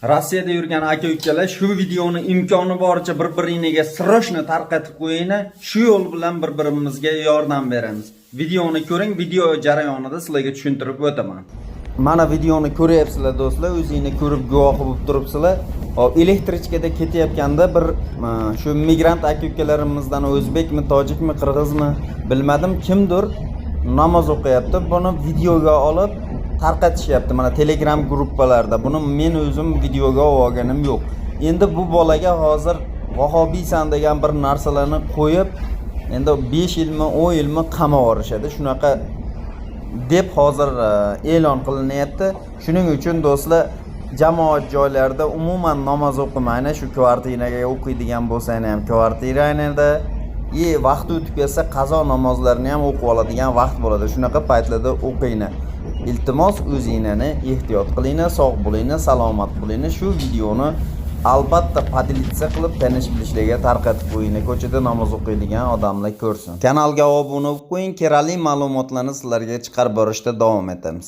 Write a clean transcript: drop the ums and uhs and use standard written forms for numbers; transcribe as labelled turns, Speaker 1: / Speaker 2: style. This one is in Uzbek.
Speaker 1: Rossiyada yurgan aka ukalar, shu videoni imkoni boricha bir-biringlarga срочно tarqatib qo'yinglar. Shu yo'l bilan bir-birimizga yordam beramiz. Videoni ko'ring, video jarayonida sizlarga tushuntirib o'taman. Mana, videoni ko'ryapsizlar, do'stlar, o'zingni ko'rib guvohi bo'lib turibsizlar. Hop, электричка da ketayotganda bir shu migrant aka ukalarimizdan, o'zbekmi, tojikmi, qirg'izmi, bilmadim, kimdir namoz o'qiyapti. Buni videoga olib tarqatishyapti mana Telegram gruppalarda. Buni men o'zim videoga olganim yo'q. Endi bu bolaga hozir vahobiysan degan bir narsalarni qo'yib, endi 5 yilmi, 10 yilmi qamab yuborishadi. Shunaqa deb hozir e'lon qilinyapti. Shuning uchun, do'stlar, jamoat joylarida umuman namoz o'qimayni. Shu kvartiraga o'qiydigan bo'lsang ham, kvartirangda и vaqti o'tib ketsa, qazo namozlarini ham o'qib oladigan vaqt bo'ladi. Shunaqa paytlarda o'qinglar. Iltimos, o'zinglarni ehtiyot qilinglar, sog' bo'linglar, salomat bo'linglar. Shu videoni albatta поделиться qilib, tanish bilishlarga tarqatib qo'yinglar. Ko'chada namoz o'qiydigan odamlar ko'rsin. Kanalga obuna bo'lib qo'ying, kerakli ma'lumotlarni sizlarga chiqarib borishda davom etamiz.